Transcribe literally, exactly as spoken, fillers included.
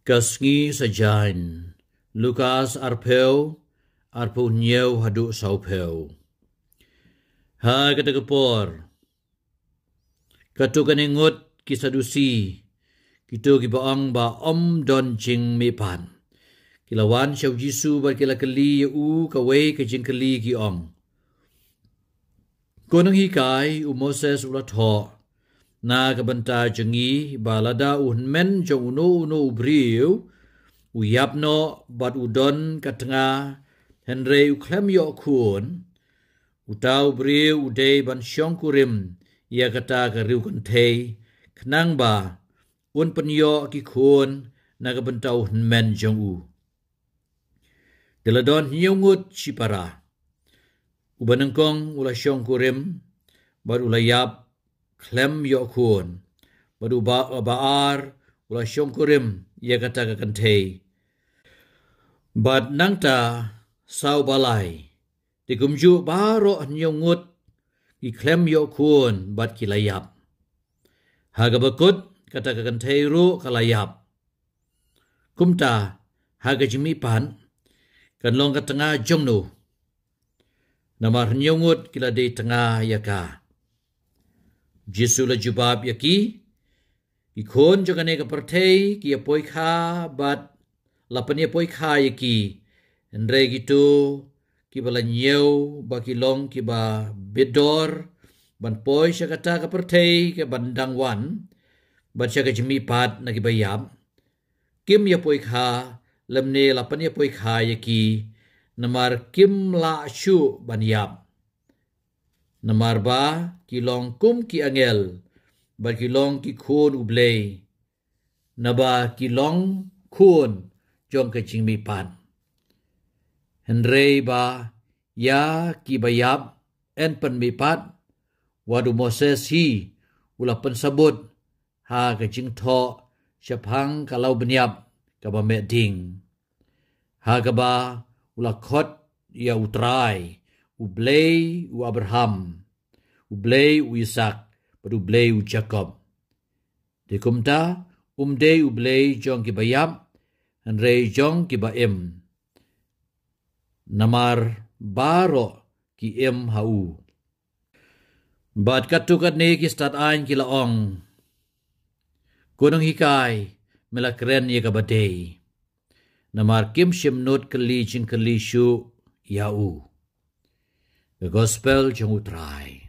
Ka sngi sajan. Lukas arphew, arphew hynñiew haduh sawphew. Ha kata ka por, kato kane ngut ki Sadusi, kito kiba ong ba ym don jingmihpat, ki la wan sha u Jisu bad ki la kylli ïa u kawei ka jingkylli, ki ong, Ko nonghikai, u Moses u la thoh na ka bynta jong ngi ba lada u hynmen jong uno uno u briew u ïap noh bad u don ka tnga, hynrei u khlem ïoh khun, uta u briew u dei ban shongkurim ïa kata ka riewkynthei, khnang ba un pynïoh ki khun na ka bynta u hynmen jong u. Te la don hynñiew ngut shipara. Uba nyngkong u la shongkurim bad u la ïap khlem ïoh khun, bad uba, uba ar u la shongkurim ïa kata ka kynthei, bad nangta sa uba lai. Te kumjuh baroh hynñiew ngut ki khlem ïoh khun bad ki la ïap. Ha kaba kut, kata ka kynthei ruh ka la ïap. Kumta, ha ka jingmihpat, kan long ka tnga jongno? Namar hynñiew ngut ki la dei tnga ïa ka. Jisu la jubab ïa ki, Ki khun jong kane ka pyrthei ki ïa poi kha bad la pynïa poi kha ïa ki. Hynrei kito kiba la ñiew ba ki long kiba bit dor ban poi sha kata ka pyrthei kaban dang wan, bad sha ka jingmihpat na kiba ïap, kim ïa poi kha, lymne la pynïa poi kha ïa ki, namar kim lah shuh ban ïap. Namar ba ki long kum ki angel, bad ki long ki khun U Blei, naba ki long khun jong ka jingmihpat. Hynrei ba ïa kiba ïap yn pynmihpat, wat u Moses hi u la pynsabut ha ka jingthoh shaphang ka lawbynïap kaba meh ding, ha kaba u la khot ïa U Trai, U Blei u Abraham, U Blei u Isaak, bad U Blei u Jakob. Te kumta, um dei U Blei jong kiba ïap, hynrei jong kiba im, namar baroh ki im ha u. Bad katto katne ki stad aiñ ki la ong, Ko Nonghikai, me la kren ïa kaba dei, namar kim shym nud kylli jingkylli shuh ïa u. Ka Gospel jong U Trai.